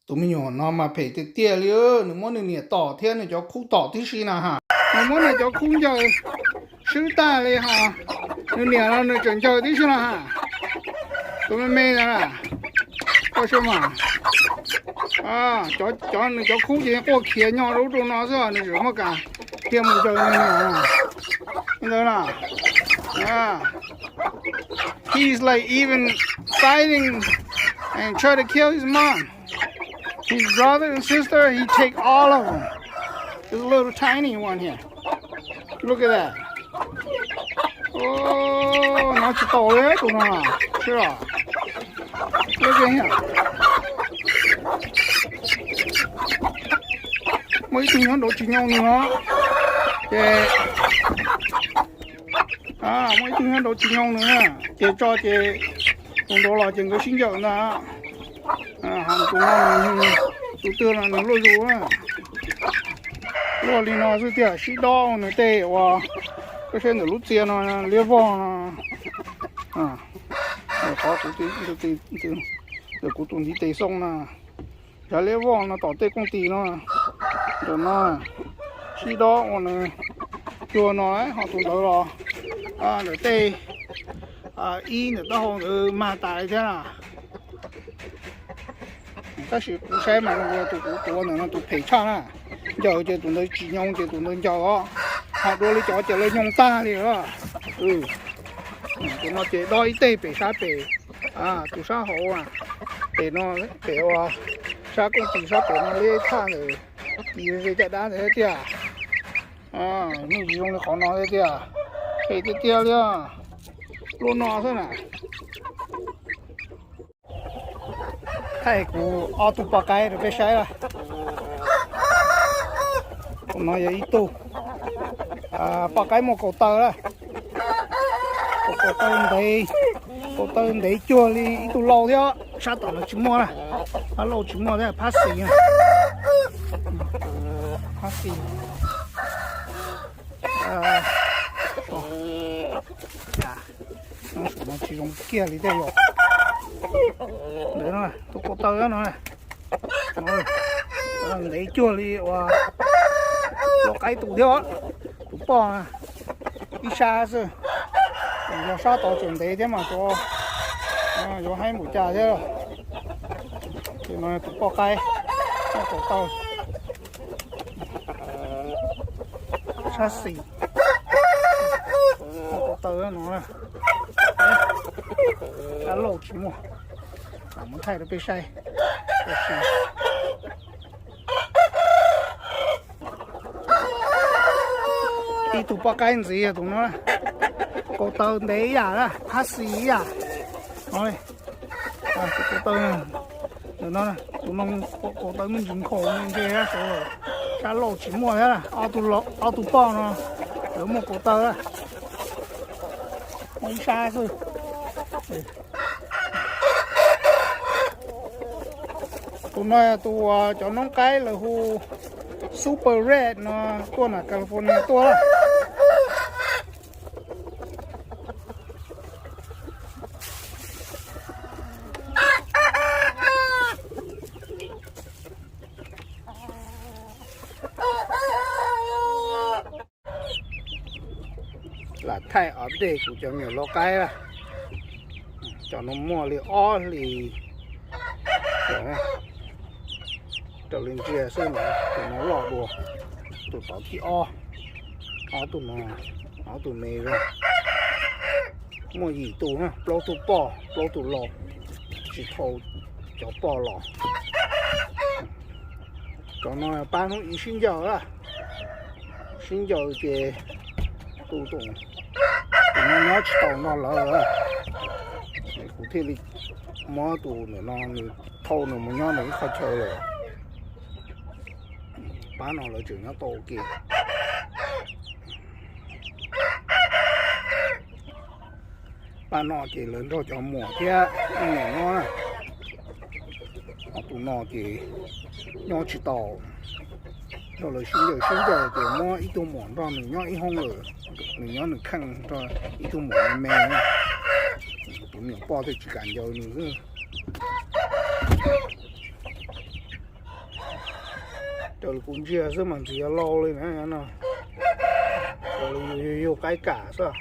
Tus me nyuam no mas phem tiag tiag li, nws muab nws niam tom thiab nws cov khub tom tib si na ha. Nws muab nws cov khub ncaws swb tag li ha. Nws niam los nws tseem ncaws tib si na ha. Tus me me na, koj saib mas, cov nws cov khub ces quaj khiav nyo rau ub rau no xwb, nws tseem muab kam dhia mus ncaws nws niam. Ntawd na, he's like even fighting and try to kill his mom. His brother and sister, he take all of them. This little tiny one here. Look at that. Nyob tsis tau li tus no. Look at him. Muaj ib tug nyob nraud tsis nyoo nws no. Ces muaj ib tug nyob nraud tsis nyoo nws, ces tso ces tus nraud los ces nkawd sib ncaws ntag. Tus no, tus twg no nws luaj zus na. Luaj li no xwb tiag, sib dob nws tej uas, koj saib ntawm lub txia no liab vog no. Qhov kuv, kuv tus ntiv tes xoo na, sav liab vog no tom tej kooj tis no. Ntawm no sib dob ua nws cuag no, ho tus ntawd los ntawm tej ib ntawm taub hau ntawd mag tas li thiab na. Tab sis kuv saib mas tus kuv tuav ntawm no tus phem tshaj na. Ncaws ces tus ntawd tsis nyoo ces tus ntawd ncaws os. Ho dua li cov ces lawv nyoo tag li. Tus no ces dob ib teg pem sab pem, tus sab hauv, pem no, pem uas sab kooj tis sab pem no liab tshaj ntawm kis ze caj dab ntawd thiab tiag. Yeej tsis zoo li qhov no thiab tiag. Phem tiag tiag li. Luaj no xwb na. Thaij kuv ob tug poj qaib rau peb saib lawm. Tus no yog ib tug poj qaib muaj kaus taw lawm. Kaus taw ntev, kaus taw ntev cuag li ib tug lau thiab, sab tom no tsis muaj na. Sab laug tsis muaj thiab, phab xis, phab xis. Nyob saum no tsis zoo kiag li tej yom. Ntawm no tus kaus taw no, ntev cuag li uas lau qaib tus thiab, tus poj ib sab xwb. Yog sab tod tseem ntev thiab mas tsuas yuav haib npaum cas thiab. Ces no tus poj qaib, poj kaus taw, sab xis, poj kaus taw no, sab laug tsis muaj. Lam muab thaij rau peb saib. Ib tug poj qaib ntxiv tus no, kaus taw ntev ib yam, phab xis ib yam. Tus kaus taw, tus no, tus no kaus taw me ntsis nkhaus me ntse sab lauj tsis muaj thiab. Ob tug poj no lawv muaj kaus taw, muaj ib sab xwb. Tus no yog tus cov noob qaib lawv hu Super Red no, tuaj nram California tuaj. Lam thaij update kuv cov me nyuam lau qaib lawm. Cov no muaj li ob hlis raws li ntsia xwb no, tus no loj dua tus tod thib ob. Ob tug no, ob tug me zog. Muaj yim tus na, plaub tug poj plaub tug lau, tsis thau cov poj los. Cov no pab hnub ib sib ncaws lawm, sib ncaws ces tus, tus no nyob tsis tau nrog lawv, kuv thiaj li muab tus ntawm no nws thau nws mus nyob nws ib qhov chaw lawm. Pab no lawv tseem nyob tau ua ke. Pab no ces lawv nrog cov muam thiab me nyuam nyob. Ob tug no ces nyob tsis tau, nrog lawv sib ncaws sib ncaws ces muab ib tug muam nrog nws nyob ib hoob lawm, nws nyob nws kheej nrog ib tug muam me me. Tus me nyuam poj thiaj tsis kam ncaws nws xwb. Kuv ntsia xwb mas ntxim yog lau li na no. Yug yug qaib kam xwb.